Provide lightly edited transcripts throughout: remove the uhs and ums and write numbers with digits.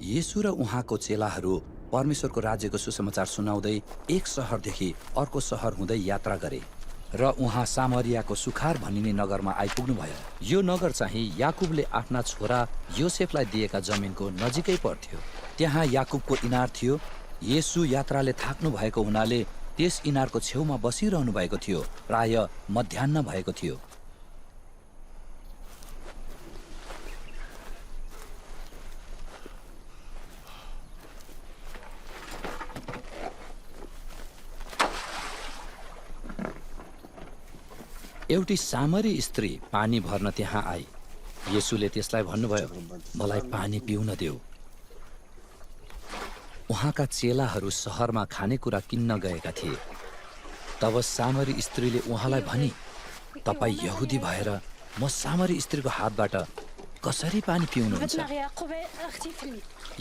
येशू र उहाँको चेलाहरू परमेश्वरको राज्यको सुसमाचार सुनाउँदै एक सहरदेखि अर्को सहर हुँदै यात्रा गरे र उहाँ सामरियाको सुखार भनिने नगरमा आइपुग्नुभयो। यो नगर चाहिँ याकुबले आफ्ना छोरा योसेफलाई दिएका जमिनको नजिकै पर्थ्यो। त्यहाँ याकुबको इनार थियो। येशू यात्राले थाक्नु भएको हुनाले त्यस इनारको छेउमा बसिरहनु भएको थियो। प्राय मध्याह्न भएको थियो। एउटी सामरी स्त्री पानी भर्न त्यहाँ आई। येशूले त्यसलाई भन्नुभयो, मलाई पानी पिउन देऊ। उहाँका चेलाहरू सहरमा खानेकुरा किन्न गएका थिए। तब सामरी स्त्रीले उहाँलाई भनी, तपाईँ यहुदी भएर म सामरी स्त्रीको हातबाट कसरी पानी पिउनुहुन्छ?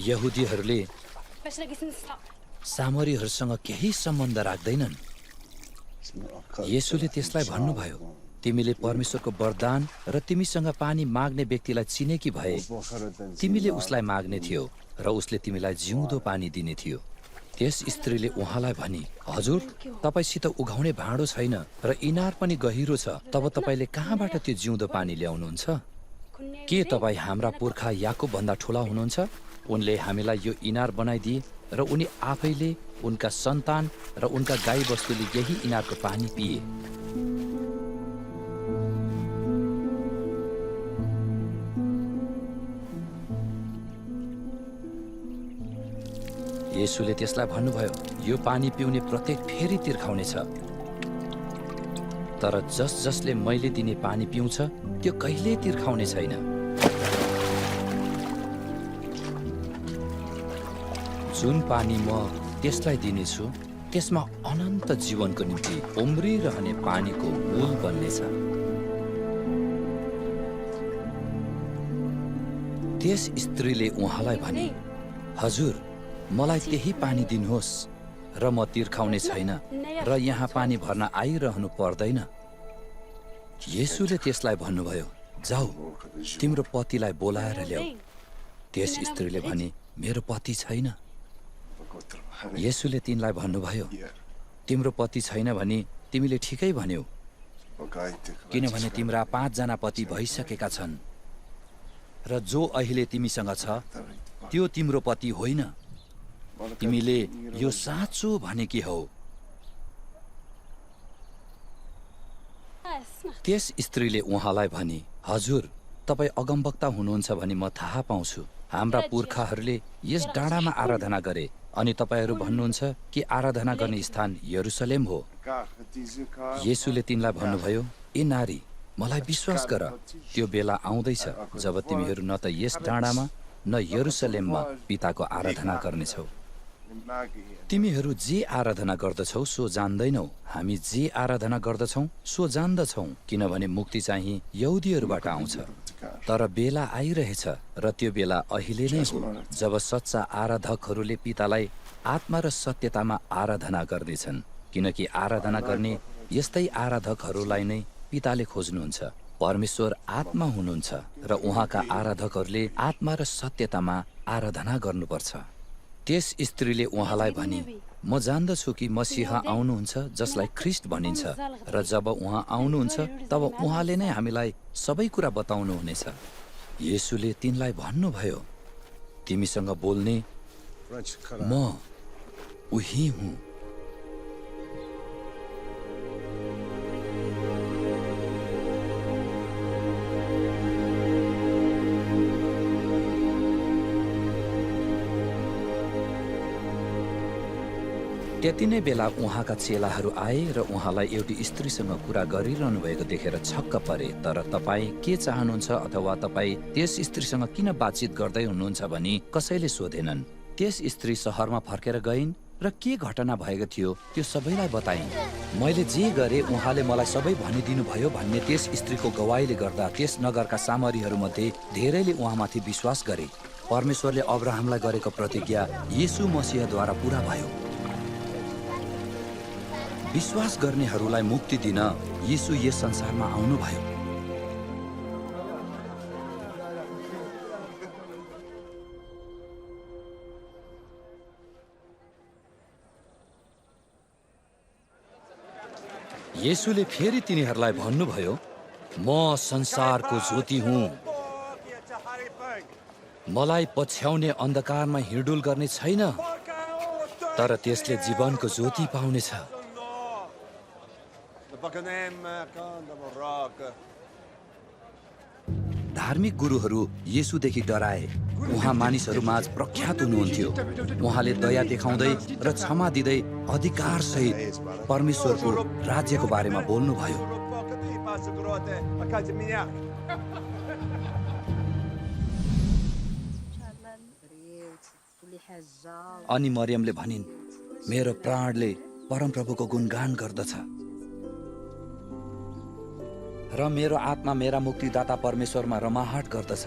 यहुदीहरूले सामरीहरूसँग केही सम्बन्ध राख्दैनन्। येशूले त्यसलाई भन्नुभयो, तिमीले परमेश्वरको वरदान र तिमीसँग पानी माग्ने व्यक्तिलाई चिनेकी भए तिमीले उसलाई माग्ने थियो र उसले तिमीलाई जिउँदो पानी दिने थियो। त्यस स्त्रीले उहाँलाई भनी, हजुर, तपाईसित उघाउने भाँडो छैन र इनार पनि गहिरो छ, तब तपाईले कहाँबाट त्यो जिउँदो पानी ल्याउनुहुन्छ? के तपाईँ हाम्रा पुर्खा याकुब भन्दा ठुला हुनुहुन्छ? उनले हामीलाई यो इनार बनाइदिए र उनी आफैले, उनका सन्तान र उनका गाई बस्तुले यही इनारको पानी पिए। येशूले त्यसलाई भन्नुभयो, यो पानी पिउने प्रत्येक फेरि तिर्खाउने छ, तर जसले मैले दिने पानी पिउँछ त्यो कहिल्यै तिर्खाउने छैन। जुन पानी म त्यसलाई दिनेछु त्यसमा अनन्त जीवनको निम्ति उम्रिरहने पानीको मूल बन्नेछ। त्यस स्त्रीले उहाँलाई भने, हजुर, मलाई त्यही पानी दिनुहोस् र म तिर्खाउने छैन र यहाँ पानी भर्न आइरहनु पर्दैन। येशूले त्यसलाई भन्नुभयो, जाऊ, तिम्रो पतिलाई बोलाएर ल्याऊ। त्यस स्त्रीले भने, मेरो पति छैन। येशूले तिनलाई भन्नुभयो, तिम्रो पति छैन भने तिमीले ठिकै भन्यौ, किनभने तिम्रा 5 जना पति भइसकेका छन् र जो अहिले तिमीसँग छ त्यो तिम्रो पति होइन। तिमीले यो साँचो भनेकी हौ। त्यस स्त्रीले उहाँलाई भनी, हजुर, तपाईँ अगमवक्ता हुनुहुन्छ भनी म थाहा पाउँछु। हाम्रा पुर्खाहरूले यस डाँडामा आराधना गरे अनि तपाईँहरू भन्नुहुन्छ कि आराधना गर्ने स्थान यरुसलेम हो। येशूले तिनलाई भन्नुभयो, ए नारी, मलाई विश्वास गर, त्यो बेला आउँदैछ जब तिमीहरू न त यस डाँडामा न यरुसलेममा पिताको आराधना गर्नेछौ। तिमीहरू जे आराधना गर्दछौ सो जान्दैनौ, हामी जे आराधना गर्दछौँ सो जान्दछौँ, किनभने मुक्ति चाहिँ यहुदीहरूबाट आउँछ। तर बेला आइरहेछ र त्यो बेला अहिले नै हो जब सच्चा आराधकहरूले पितालाई आत्मा र सत्यतामा आराधना गर्नेछन्, किनकि आराधना गर्ने यस्तै आराधकहरूलाई नै पिताले खोज्नुहुन्छ। परमेश्वर आत्मा हुनुहुन्छ र उहाँका आराधकहरूले आत्मा र सत्यतामा आराधना गर्नुपर्छ। त्यस स्त्रीले उहाँलाई भनी, म जान्दछु कि मसीह आउनुहुन्छ जसलाई ख्रिस्ट भनिन्छ र जब उहाँ आउनुहुन्छ तब उहाँले नै हामीलाई सबै कुरा बताउनुहुनेछ। येशूले तिनलाई भन्नुभयो, तिमीसँग बोल्ने म उही हुँ। त्यति नै बेला उहाँका चेलाहरू आए र उहाँलाई एउटी स्त्रीसँग कुरा गरिरहनु भएको देखेर छक्क परे। तर तपाईँ के चाहनुहुन्छ अथवा तपाईँ त्यस स्त्रीसँग किन बातचित गर्दै हुनुहुन्छ भनी कसैले सोधेनन्। त्यस स्त्री सहरमा फर्केर गइन् र के घटना भएको थियो त्यो सबैलाई बताइन्। मैले जे गरेँ उहाँले मलाई सबै भनिदिनु भयो भन्ने त्यस स्त्रीको गवाईले गर्दा त्यस नगरका सामरीहरूमध्ये धेरैले उहाँमाथि विश्वास गरे। परमेश्वरले अब्राहमलाई गरेको प्रतिज्ञा येशू मसीहद्वारा पूरा भयो। विश्वास गर्नेहरूलाई मुक्ति दिन येशू यस संसारमा आउनुभयो। येशूले फेरि तिनीहरूलाई भन्नुभयो, म संसारको ज्योति हुँ। मलाई पछ्याउने अन्धकारमा हिँडुल गर्ने छैन, तर त्यसले जीवनको ज्योति पाउनेछ। धार्मिक गुरुहरू येशूदेखि डराए। उहाँ मानिसहरूमाझ प्रख्यात हुनुहुन्थ्यो। उहाँले दया देखाउँदै र क्षमा दिँदै अधिकारसहित परमेश्वरको राज्यको बारेमा बोल्नुभयो। अनि मरियमले भनिन्, मेरो प्राणले परमप्रभुको गुणगान गर्दछ र मेरो आत्मा मेरा मुक्तिदाता परमेश्वरमा रमाहट गर्दछ,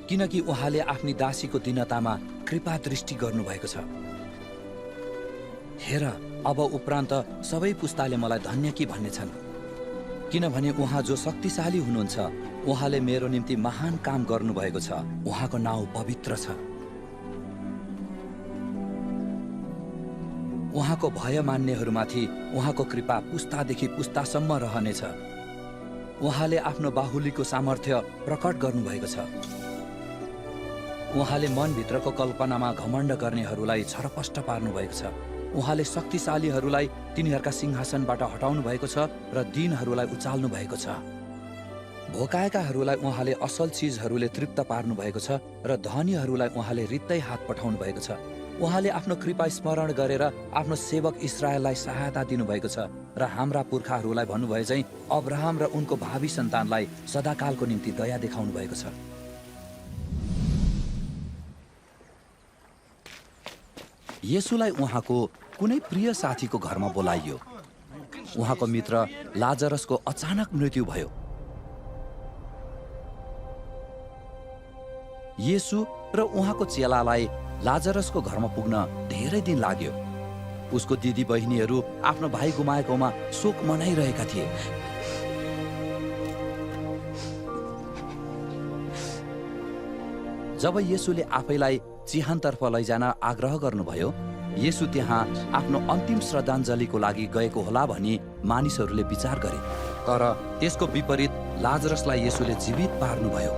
किनकि उहाँले आफ्नी दासीको दीनतामा कृपा दृष्टि गर्नुभएको छ। हेर, अब उपरान्त सबै पुस्ताले मलाई धन्य कि भन्नेछन्, किनभने उहाँ जो शक्तिशाली हुनुहुन्छ, उहाँले मेरो निम्ति महान काम गर्नुभएको छ। उहाँको नाउँ पवित्र छ। उहाँको भय मान्नेहरूमाथि उहाँको कृपा पुस्तादेखि पुस्तासम्म रहनेछ। उहाँले आफ्नो बाहुलीको सामर्थ्य प्रकट गर्नुभएको छ। उहाँले मनभित्रको कल्पनामा घमण्ड गर्नेहरूलाई छरपष्ट पार्नुभएको छ। उहाँले शक्तिशालीहरूलाई तिनीहरूका सिंहासनबाट हटाउनु भएको छ र दीनहरूलाई उचाल्नु भएको छ। भोकाएकाहरूलाई उहाँले असल चिजहरूले तृप्त पार्नु भएको छ र धनीहरूलाई उहाँले रित्तै हात पठाउनु भएको छ। उहाँले आफ्नो कृपा स्मरण गरेर आफ्नो सेवक इस्राएललाई सहायता दिनुभएको छ र हाम्रा पुर्खाहरूलाई भन्नुभयो चाहिँ अब्राहम र उनको भावी सन्तानलाई सदाकालको निम्ति दया देखाउनु भएको छ। येशूलाई उहाँको कुनै प्रिय साथीको घरमा बोलाइयो। उहाँको मित्र लाजरसको अचानक मृत्यु भयो। येशू र उहाँको चेलालाई लाजरसको घरमा पुग्न धेरै दिन लाग्यो। उसको दिदी बहिनीहरू आफ्नो भाइ गुमाएकोमा शोक मनाइरहेका थिए। जब येशूले आफैलाई चिहानतर्फ लैजान आग्रह गर्नुभयो, येशू त्यहाँ आफ्नो अन्तिम श्रद्धाञ्जलीको लागि गएको होला भनी मानिसहरूले विचार गरे। तर त्यसको विपरीत लाजरसलाई येशूले जीवित पार्नुभयो।